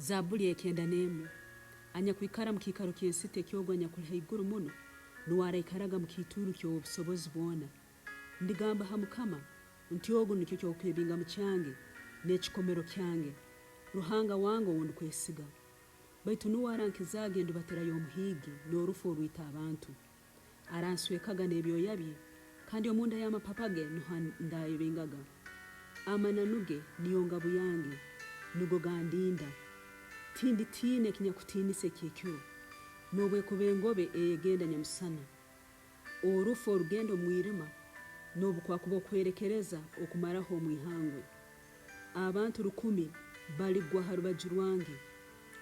Zabuli ekyenda n'emu. Anyakwikara mu kiikaro ky'ensita eky'Ogu Anyakuli haiguru muno, nuwe araikaraga mu kiituuru ky'Ow'obusobozi bwona. Ndigamba ha Mukama nti, Ogu nikyo ky'okwebingamu kyange n'ekikomero kyange, Ruhanga wange ou ndukwesiga. Baitu nuwe arankizaaga endubatira y'omuhiigi n'orufu orwita abantu. Aranswekaga n'ebyoya bye, kandi omunda y'amapapa ge nuho ndayebingaga. Amananu ge niyo ngabu yange, nugo gandinda. Tinditiina ekinyakutiinisa eky'ekiro, n'obwekuba engobe eyegenda nyamusana, orufu orugenda omu mwirima, n'obukwakuba okuhwerekereza okumaraho omu ihangwe. Abantu rukumi baligwa ha rubaju rwange,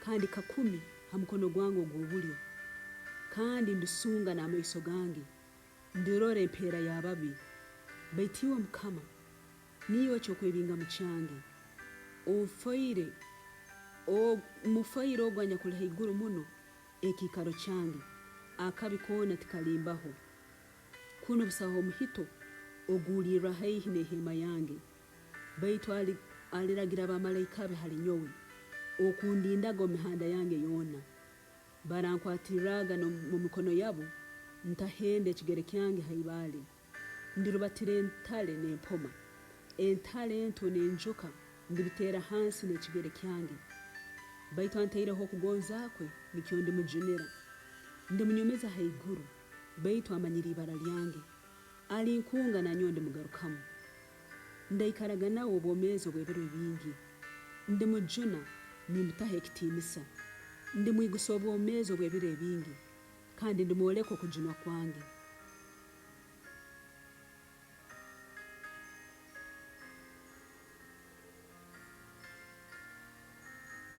kandi kakumi ha mukono gwange ogw'obulyo, kandi ndisunga n'amaiso gange, ndirora empeera y'ababi. Baitu iwe mukama, niiwe ky'okwebingamu kyange, onfoire, mmufoire ogu anyakuli haiguru muno ekiikaro kyange, akabi koona tikalimbaho. Kunu busaho omuhito oguulirra haihi n'eheema yange, baitu aliragira bamalaika be hali nyowe, okundindaga omu mihanda yange yoona. Barankwatirraga n'omu mikono yabo, ntahende ekigere kyange ha ibaale. Ndirubatira entale n'empoma, entale ento n'enjoka ndibiteera hansi n'ekigere kyange. Baitu antaireho okugonza kwe, nikyo ndimujunira. Ndimunyumiza haiguru, baitu amanyire ibara lyange. Alinkunga nanyowe ndimugarukamu. Ndaikaraga nawe obwomeezi obw'ebiro ebingi. Ndimujuna nimmutaho ekitiinisa. Ndimwigusa obwomeezi obw'ebiro ebingi, kandi ndimwoleka okujunwa kwange.